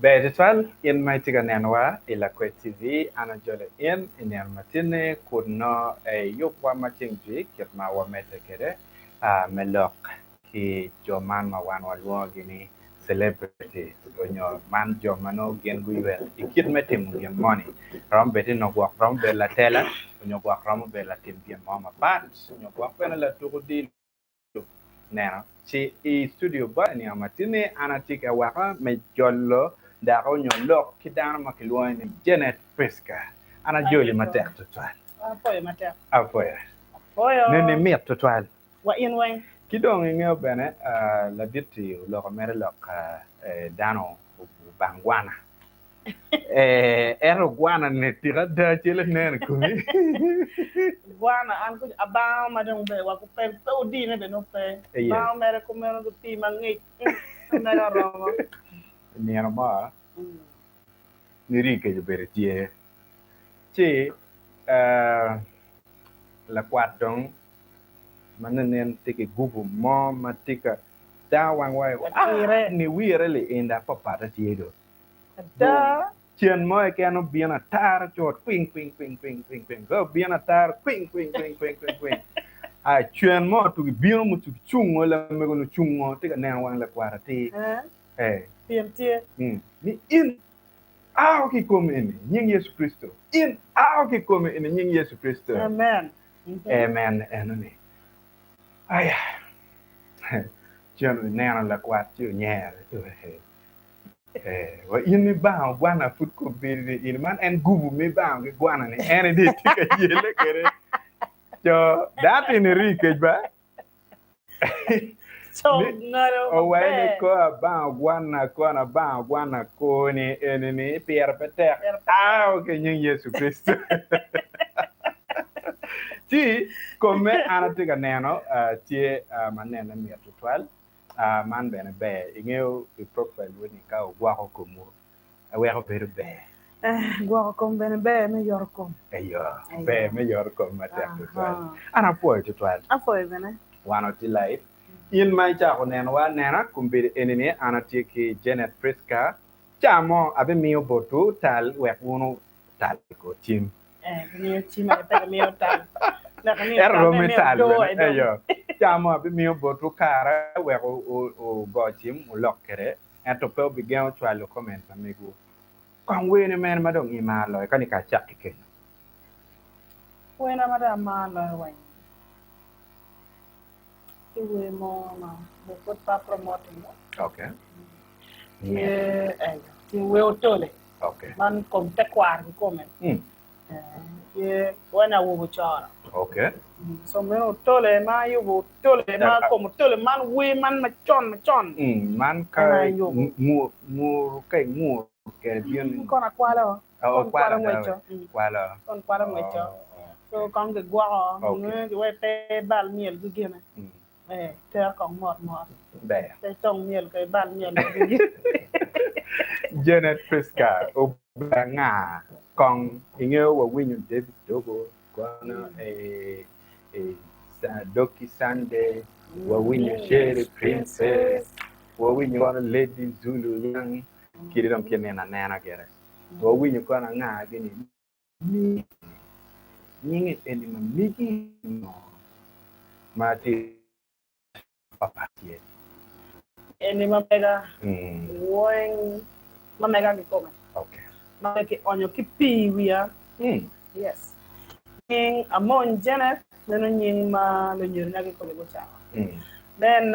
Ber tutwal in ma itye ka nenowa i Lakwed TV, an ajolo in i nino matinni kun nongo iyubwa ma ceng jwi kit ma wamedde kwede me lok ki jo man ma wan walwongogi ni celebrity onyo man jo ma nongo gin guywek i kit me timo gin moni. Romo bed ni nongo gwok romo bedo latela onyo gwok romo bedo latim gin mo mapat onyo gwok bene latuk odilo. Neno, ci i studio bot i nino matinni an atye ki awaka me jolo dako nyo lok ki dano ma kilwongo ni Janet Prisca. An ajoli matek tutwal. Apoyo matek. Apoya. Apoyo. Neni mit tutwal. Wa in weng. Ki dong ingeyo bene ladit-ti oloko mere lok dano obang gwana. Ento gwana ni tika ada cel inen i komi? Gwana an kuc abango ma dong ber wa pe pe odine bene nongo pe. Abango mere kumeno ki pii mangic mere oromo. Nino mo niri kec obedo tye ci lakwat dong ma nenen tye ki gupu mo ma tye ka dano wang wa niwire liinda papatte tye do. Ada. Cen mo keken obino atara cut kwing kwing kwing kwing kwing kwing ka obino atara kwing kwing kwing kwing kwing kwing a cen mo otugi bino mutugi cungo lamego ni ocungo tye ka neno wang lakwat atir eh Pyem tye. Ni in ao ki i kome eni nying Yecu Kricito in ao ki i kome eni nying Yecu Kricito Amen. Amen eno ni aya cen oneno lakwat ci onyero Wa in ibango gwana pud kombeddi ni in man en gubu ma ibango ki gwana ni en aye dong itye ka yelle kwede. Co that in iri kec ba. Co ngalo Owai ni maber. ko abango gwana kono abango gwana koni eni ni pire pe tek. Pire pe tek. Ao ki nying Yecu Kricito. Ci kome an atye ka neno tye ma nene mit tutwal. Man bene ber ingeyo i profile wu ni ka wugwoko komwu weko bedo ber. Gwoko kom bene ber me yoto kom. Eyo, ber me yoto kom matek tutwal. An apwoyo tutwal. Apwoyo bene. Wan watye live. In ma icako nenowa anena kombeddi eni ni an atye ki Janet Prisca. Ca mo abimiyo botwu tal wek wun tal kor cim. Ento romo i tal bene. Eyo. Ca mo abimiyo botwu kare wek wugo cim wulok kwede, ento pe wubigengo cwalo comment ma megwu. Kong wene mene ma dong imaro loyo ka ni ka acak ki kenyo? Wena ma dong amaro loyo weng tye wer mo ma pud pe a promoting. Okay. Tye tye wer otole. Okay. Man kom tekwaro kikome. Mm. Tye wen awobe ocoro. Okay. So meno otole ma ayubo otole ma kom otole man wer man macon macon. Mm, man ka ngur ngur ka ingur kede bino ni. Kono akwalo. Oh, Kono kwalo kwalo ngweco. Kwalo. Kono kwalo ngweco. So kong gigwoko Okay. wek pe bal myel ki gine. Mm. Eh, ter kong mot mot. Ber. Pe tong myel ka ibal myel ki gine. Janet Prisca obedo anga? Kong ingeyo wawinyo David Dogo kono e e Doki Sunday, wawinyo Sherry Princess, wawinyo kono Lady Zulu Young, kadi dong kineno anena gire. Wawinyo kono anga gini ni nyinge eni ma migi ngo ma tye papat tye. Eni ma mega weng ma mega kikome Okay. ma ki onyo ki pii i wiya. Yes. Nying Amony Janet meno nying ma lunyodona kikome gucako. Then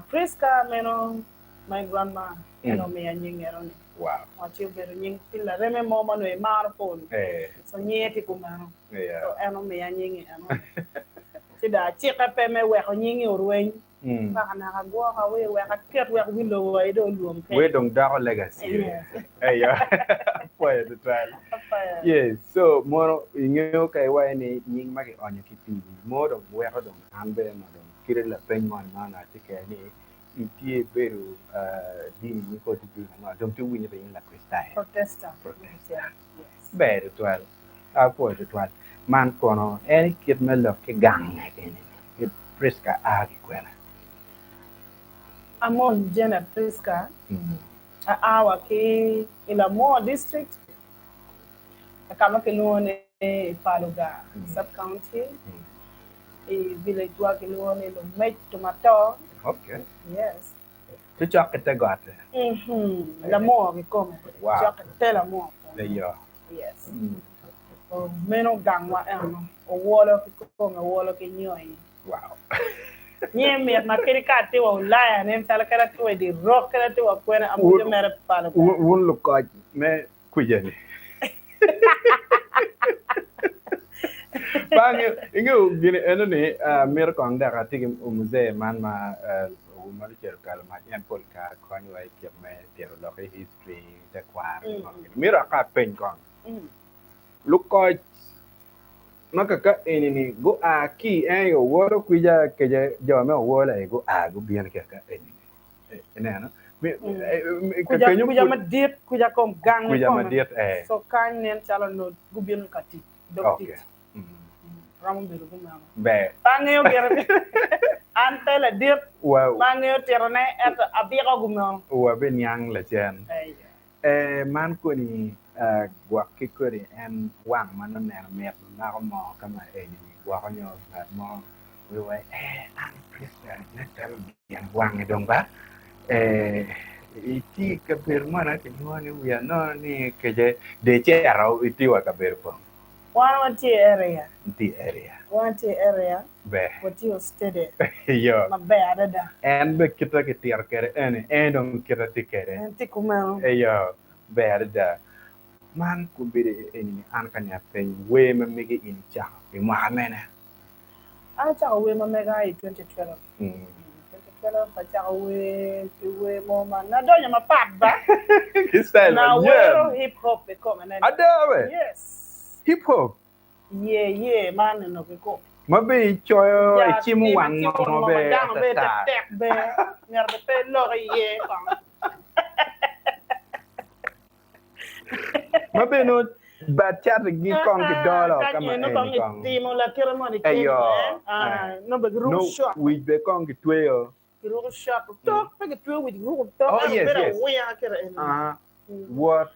Prisca meno my grandma en omiya nying eno-ni. Wow. Ci obedo nying pi lareme mo ma onongo emaro pol. Eh. So nyinge tye kumeno. Yeah. So en omiya nyingi eno. Ci dong acike pe me weko nyingi orweny. Mm. Paka naka agwoka we wek aket wek wi lobo aye dong olwong kede. We dong doko legacy. Yes. Eyo. Apwoyo tutwal. Apwoyo. Yes. So mono ingeyo ka iwaco ni nying ma kionyo ki pii mo dong weko dong an bene onongo dong kite lapeny moni ma onongo atye kwede ni itye ibedo dini ni kodi dini ango dong tye winyo bene in Lakricitayo. Protestant. Protestant. Yes. Ber tutwal. Apwoyo tutwal. Man kono en kit me lok ki gange eni ni Prisca a ki kwene. Amon Janet Prisca. Aa wa ki i Lamwo District ka ma kilwongo ni Paluga Sub County i village wa kilwongo ni Lumec Tumato. Okay. Yes. Ci cok ki te got-ti. Lamwo kikome. Wow. Cok ki te Lamwo. Eyo. Yes. Meno gangwa eno. Owolo kikome, owolo ki nyoi. Wow. Nyinge mit ma kadi ka atye wa Ulaya nen calo kadi atye wa i dye rok kadi atye wa kwene amuco mere pa Lubanga. Wun lukoc me kwica-ni. Pe angeyo, ingeyo gin eno-ni mito kong dok atye ki muzee man ma ma ocito kalo mac en pol kare konyowa i kit me tito lok i history, tekwaro. Mito aka apeny kong. Lukoc Ma kaka eni-ni gua ki en i oworo kwica kece jo me oworo aye gua gubino ki kaka eni-ni. Ineno? Kwica kwica madit, kwica kom gang Kwica kikome. madit, ee. So kany nen calo onongo gubino ka tic, dog Okay. tic. Romo bedo kumeno. Ber. Pe angeyo gire pi an pe ladit Wa, ma angeyo titone ento abiko gumeno. wabiniang lacen. Eya. Ee, man koni gwok ki kodi en wang ma nongo neno mit mako moo ka ma eni gwoko nyo ngat mo wi wai ee an Christian nen calo gin wange dong ba ee itye i kabedo moni kilwongo ni wiya nono ni kece de icito itye wa kabedo pong. Wan watye i area. Itye i area. Wan watye i area. Ber. Watye steady. Iyo. Maber adada. En be kite kitito kwede eni, en dong kite tye kwede. En tye kumeno. Iyo, ber adada. Man kombeddi eni an ka niang peny wer ma megi in icako i mwaka mene? An acako wer ma mega i 2012. 2012 acako wer ki wer mo ma nadonyo mapat ba. Ki style manyen. Nawero hip hop ikome nene. Ada we? Yes. Hip hop? Ye ye ma aneno ki kom. Ma be icoyo icimo wang ngo be Dano be atata. tek be myero be pe ilok iye kong. Ma be nongo bad cati gi kong ki dolo ka ma eni kong itimo lakite moni Eyo. Nongo be giruko Nongo shot. wic be kong kitweyo. Giruko shot otok pe gitweyo wic giruko otok Oh, ento yes, bedo yes. awiya kite eni. Aha. Wot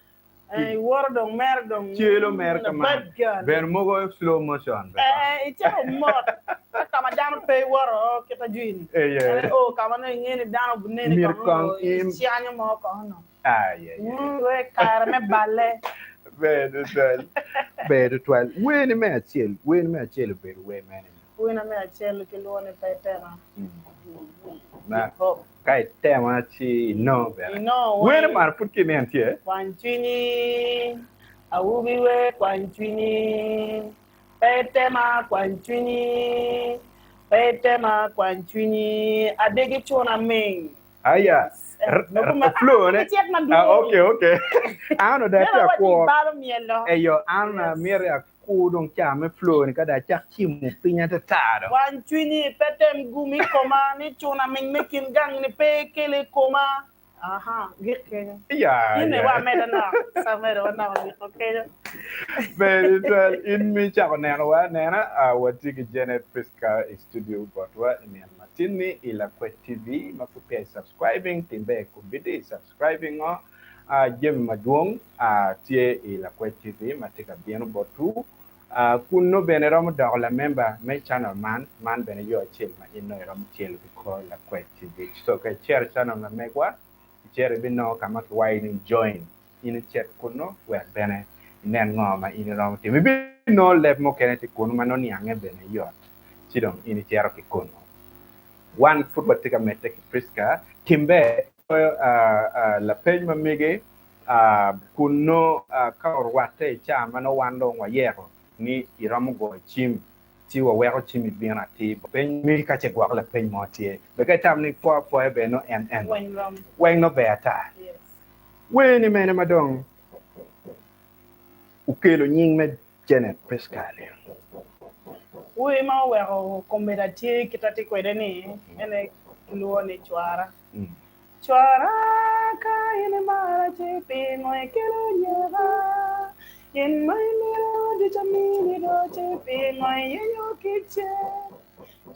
Eh, iwoto dong mere dong celo mere la kama bad girl. bene mogo slow motion be Eh, icito mot ka kama dano pe iwoto kita jwini. Eh, yeah. Eh, oh, kama nongo inge ni dano obineni Myero kong kong onongo in- icianyo mo kong onongo. Ah, yeah, yeah. Mm, we kare me balle. Ber tutwal. Ber tutwal. Werni me acel, werni me acel obedo wer mene? Werna me acel kilwongo ni Pe Itema. Ma Hip hop. ka itema ci inongo bene. Inongo Wene weng. man pud ki inen tye. Kwany cwinyi, awobi we kwany cwinyi, pe itema kwany cwinyi, pe itema kwany cwinyi, adegi cuna ming. Aya, flow ne. Ah, okay, okay. An onongo dong atye akwo. Eyo, an onongo amito akur dong ca me flow ni ka dong acak cimo piny atata dong. Kwany cwinyi, pe tem gum i koma, ni cuna ming me kin gang ni pe ikelo i koma. Aha, gik kenyo. Ya, In ya. wa medo nok, sa medo wa nok giko kenyo. Ber tutwal, in ma icako nenowa anena, ah, watye ki Janet Prisca i studio botwa i nino matin-ni i Lakwec TV ma pud peya i subscribing, tim ber kombeddi i subscribing o. Ah, jami madwong ah, tye i Lakwec TV ma tye ka bino botwu. Kun nongo bene iromo doko lamemba me channel man, man bene yo acel ma in nongo iromo celo ki kor Lakwec TV. So ka icito i channel ma megwa, icito ibinongo ka ma kiwaco ni join, in icit kunu wek bene inen ngo ma in iromo timo. Ibinongo leb mukene tye kunu ma nongo niange bene yot, ci dong in icito ki kunu. Wan pud watye ka medde ki Prisca, tim ber Loyo lapeny ma mege kun nongo ka orwatte i caa ma nongo wan dong wayeko ni iromo goyo cim ci waweko cim-mi bino atir. Peny megi ka ce gwok lapeny mo tye. Bed ka itamo ni pwo apwoya ber nongo en eno weng nongo ber ata. Wer-ni mene ma dong okelo nying me Janet Prisca-ni? Wer ma oweko komeda tye kit atye kwede-ni ene kilwongo ni Cwara. Cwara ka in imara ci pingo ikelo nyeka? Gin ma imito ducu amini do ci pingo iyenyo kicce?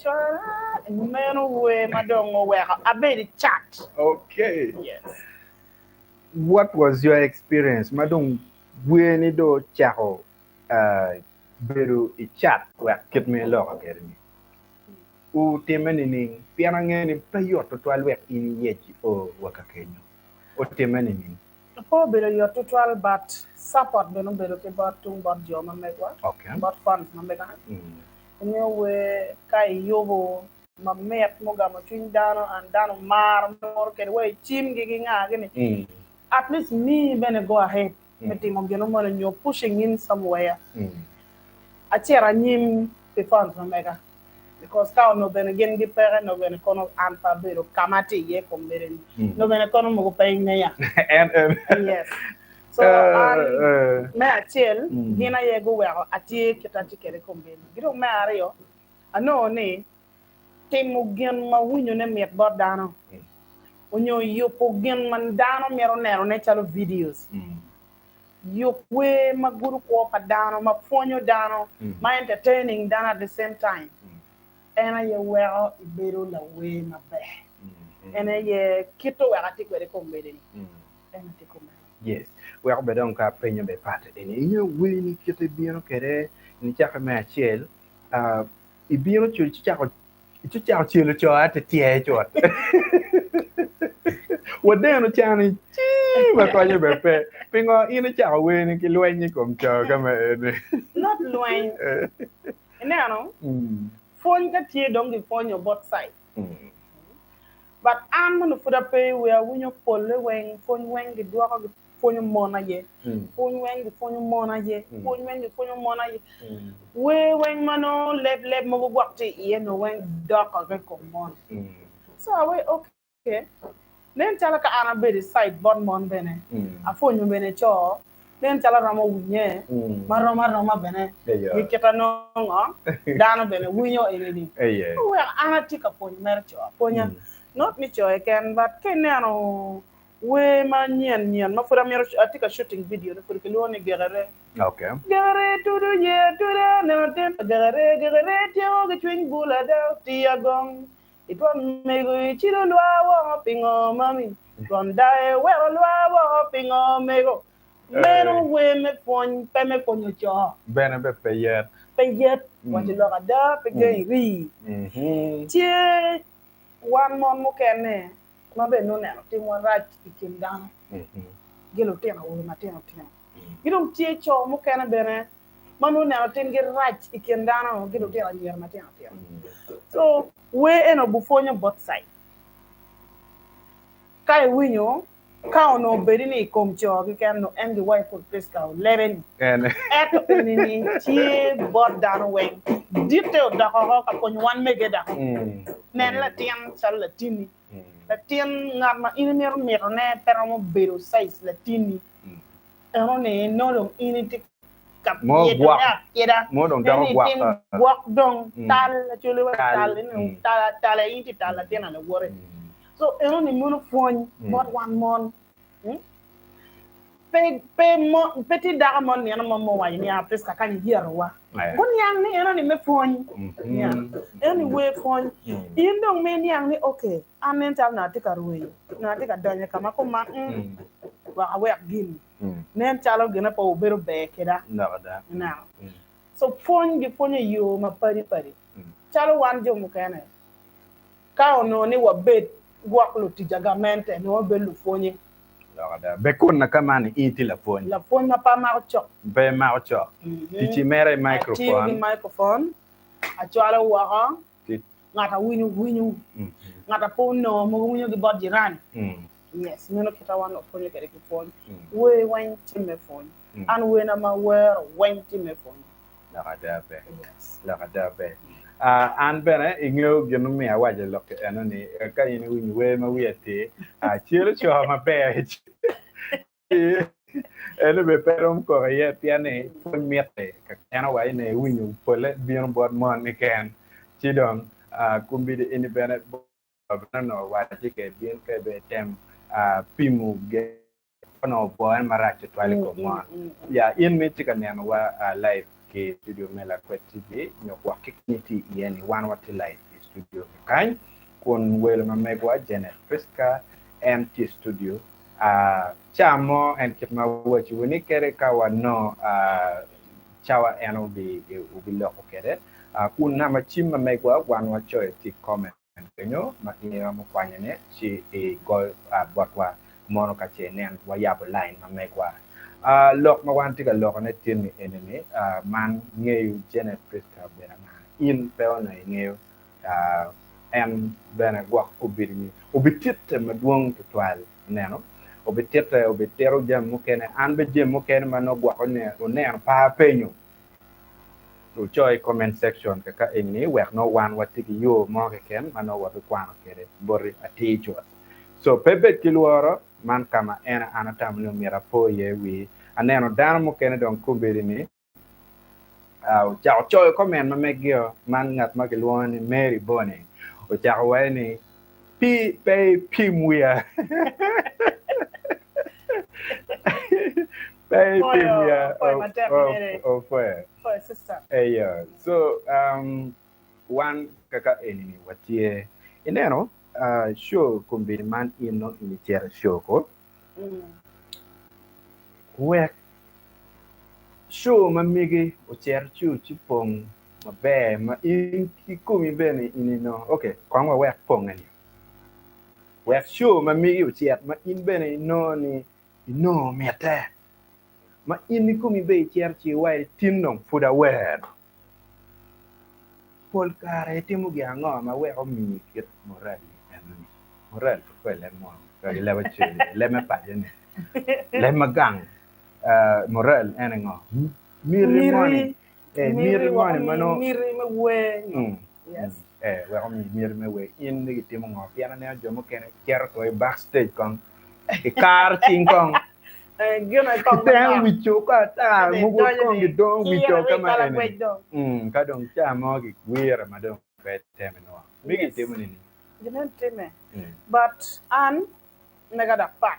Cwara meno wer ma dong oweko abedo i cat. Okay. Yes. What was your experience ma dong weni dong ocako bedo i cat wek kit ma iloko kwede ni otimme nining? Pien angeyo ni pe yot tutwal wek in iyec i o wa ka kenyo. Otimme nining? Pe obedo yot tutwal but support bene obedo ki bot tung bot jo ma megwa, bot fans ma mega. Ingeyo wer ka iyubo mamit mugamo cwiny dano and dano maro moro kede wa i cimgi ki nga gini at least miyi bene go ahead me timo gino moni nyo pushing in somewhere acito anyim pi fans ma mega because ka onongo bene gin gipeke nongo bene kono an pe abedo ka ma atye iye kombeddi ni nongo bene kono mogo pe ingeya yes so an me acel gin aye guweko atye kit atye kwede kombeddi ki dong me aryo Anongo ni timo gin ma winyone mit bot dano onyo yubo gin ma dano mito nenone calo videos, yub wer ma gudo kwo pa dano, ma pwonyo dano, ma entertaining dano at the same time, en aye weko ibedo lawer maber. En aye kit oweko atye kwede kombeddi-ni. En atye kumeno. Yes. Weko bene dong ka apenyo bene pat eni, ingeyo wer-ni kite bino kwede nicakke me acel, Ibino cul ci cako ci cako celo co ate tye cut. Wadeno cani ci ma konye be pe. Pingo in icako weni ki lweny i kom co ka ma eni? Not lweny. Ineno, pwony ka tye dong gipwonyo both side. But an ma nongo pud ape i wiya awinyo polle weng pwony weng gidwoko gipwonyo mon aye, pwony weng gipwonyo mon aye, pwony weng gipwonyo mon aye. Wer weng ma nongo leb leb mogo gwok tye iye nongo weng doko i kom mon. So awe okay, nen calo ka an abedo i side bot mon bene, apwonyo bene co, nen calo aromo winye marom aroma bene ki kita nongo dano bene winyo eni-ni. Oweko an atye ka pwonyo mere co apwonya, not ni co keken but ka ineno Wer ma nyen nyen ma pud amito atye ka shooting video ne pud kilwongo ni Gekere. Okay. Gekere tudo ye atuda neno tin pa Gekere Gekere tyeko ki cwiny bul ada otiya gong I twon mego icido lwa woko pingo mami Twon daye weko lwa woko pingo mego Meno wer me pwony pe me pwonyo co. Bene be pe yet. Pe yet waco lok ada pe gengi rii. Tye wan mon mukene ma bene nongo neno timwa rac i kin dano ki lutino awobe matino tino. Ki dong tye co mukene bene ma nongo neno timgi rac i kin dano ki lutino anyira matino tino. So wer eno bupwonyo both side. Ka iwinyo ka onongo obedi ni i kom co keken nongo en giwaco pud Prisca olebe ni ento eni ni tye bot dano weng. Ditte odoko oko ka pwonyo wan mege dok. Nen latin calo latinni. Latin ngat ma in imito mitone pe romo bedo size latinni. Eno ni nongo dong in itye ka pyedone apyeda. Eno itim gwok dong tal acoli wa tal tal atala in itye talo latin lawote. So eno ni mono pwony bot wan mon. Pe pe mo pe tye dako mo nino mo ma owaco ni Prisca kany iyetowa. Guniang ni eno ni me pwony. Yeah. Eno ni wer pwony. In dong me niang ni okay, an nen calo nongo atye ka rwenyo, nongo atye ka donyo ka ma kuman, mm, wek awek gin-ni. Nen calo gine pe obedo ber keda. Ineno? So pwony gipwonyo i yo mapadi padi. Calo wan jo mukene, Ka onongo ni wabed gwok lutic a gamente, nongo wabed lupwonye. Lok ada. Bed kun na ka man in itye lapwony. Lapwony ma pe amako cok. Pe imako cok. Ticci mere i microphone. Atiyo ki microphone, acwalo woko, ngat a winyo winyo, ngat a pe onongo mogo winyo ki bot jirani. Yes, meno kita wan wapwonyo kwede ki pwony. Wer weng tye me pwony. An werna ma awero weng tye me pwony. Lok ada ber. Lok ada ber. Ah, an bene ingeyo gin mumiyo awaco lok eno ni ka in iwinyo wer ma wiye atir, ah, celo co maber eno bene pe rom koko iye pien ni pwony mitte ka en owaco ni iwinyo pole bino bot mon keken ci dong ah, kombeddi eni bene bene onongo owaco ke bin ka bene tem ah, pimo gin onongo obone marac tutwal i kom mon. Ya, in ma itye ka nenowa live ki i studio me Lakwed TV nyo gwok ki kany itye iye ni, wan watye live i studio kakany kun welo ma megwa Janet Prisca en tye i studio. Ca mo en kit ma awaciwu ni kadi ka wanongo cawa en obiloko kwede kun namba cim ma megwa wan wacoyo tye i comment kenyo ma in iromo kwanyone ci igoyo botwa mono ka ce inen wayabo line ma megwa. Lok ma wan tye ka lokone tin-ni eni-ni man ngeyo Janet Prisca obedo anga? In pe onongo ingeyo En bene gwok obititte madwong twatwal. Ineno? Obititte, obitito jami mukene. An bene jami mukene ma nongo gwok oneno pe apenyo. Wuco i comment section kaka eni wek nongo wan watye ki yo mo keken ma nongo wabikwano kwede boti atir cut. So pe bed ki lworo, man ka ma en an atamo ni omyero apo iye wii. Aneno dano mukene dong kombeddi ni ocako coyo comment ma megio man ngat ma kilwongo ni Mary Bone ocako waco ni pi pe ipim wiya pe ipim wiya opwoyo eyo so um, wan kaka eni watye ineno uh, show kombeddi man in nongo in icito i show ko Wek co ma megi ocit ci opong maber ma in kikomi bene in inongo. Ok, kong wawek ponge-ni. Wek co ma megi ocit ma in bene inongo ni inongo mitte, ma in kikomi bene icito ci iwaco ni tin dong pud awer. Pol kare itimo gin ango ma weko omiyi kit morali enoni? Morali pe leb mono, i leb acel, leb me paco-ni, leb ma gang. Morali en aye ngo? Miti moni, miti moni ma nongo. Miti me wer. Wek omiyi miti me wer. In ni gitimo ngo? Pien aneno jo mukene cito ko i back stage kong, gikaro cing kong. Gitengo wic co ka ata mogo kong gidongo wic co ka ma eni ka dong ca mo giwire ma dong pe teme nwo mi gitimo nining? Ginen time but an mega dok pat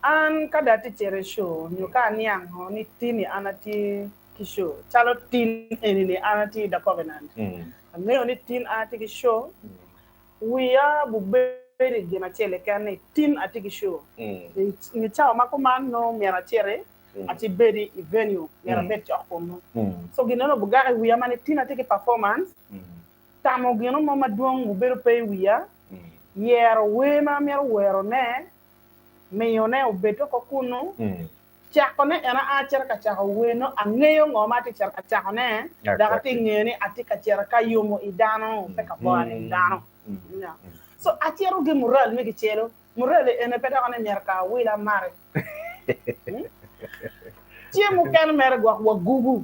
an ka dong atye cito i show nyo ka aniango ni tini an atye ki show calo tin eni ni an atye i The Covenant angeyo ni tin an atye ki show Wiya gubedo i gin acel keken ni, tin atye ki show. I nge cawa ma kuman nongo myero aciti, acibedi i venue, myero abed cok kunnu. So gin eno bugak i wiya ma ni tin atye ki performance, tamo gino mo madwong obedo pe i wiya, yero wer ma amito werone, miyone obed oko kunnu, Cakone en aa cito ka cako wer nongo angeyo ngo ma atye cito ka cakone dok atye ngeyo ni atye ka cito ka yomo i dano pe ka bone i dano. So acito ki mural me kicelo, mural ene pe dok ni myero ka awil amati. Tye mukene mere gwok wa gubu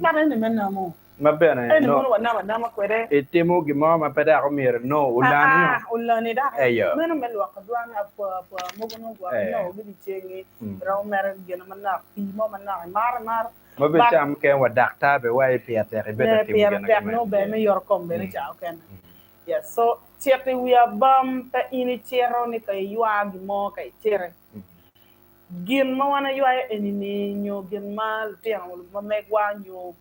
man eni me namo. Ma bene Eni mono wanamo anama kwede. Itimo gin mo ma pe dok omyero inongo olani. Aa, olani dok. Meno me lwoko dwan apwa apwa mogo nongo gwok inongo gi dyeceng-ngi, iromo mere gin manok, pii mo manok imaro imaro. Ma bene ca mukene wa daktar bene waci pire tek ibedo ka timo gin Pire tek nongo ber me yoto kom bene ca okene. Yes, so cito i wi abam pe in icito ni ka iywa gin mo ka iciti. Gin ma wan aywayo eni-ni nyo gin ma lutino ma megwa nyo.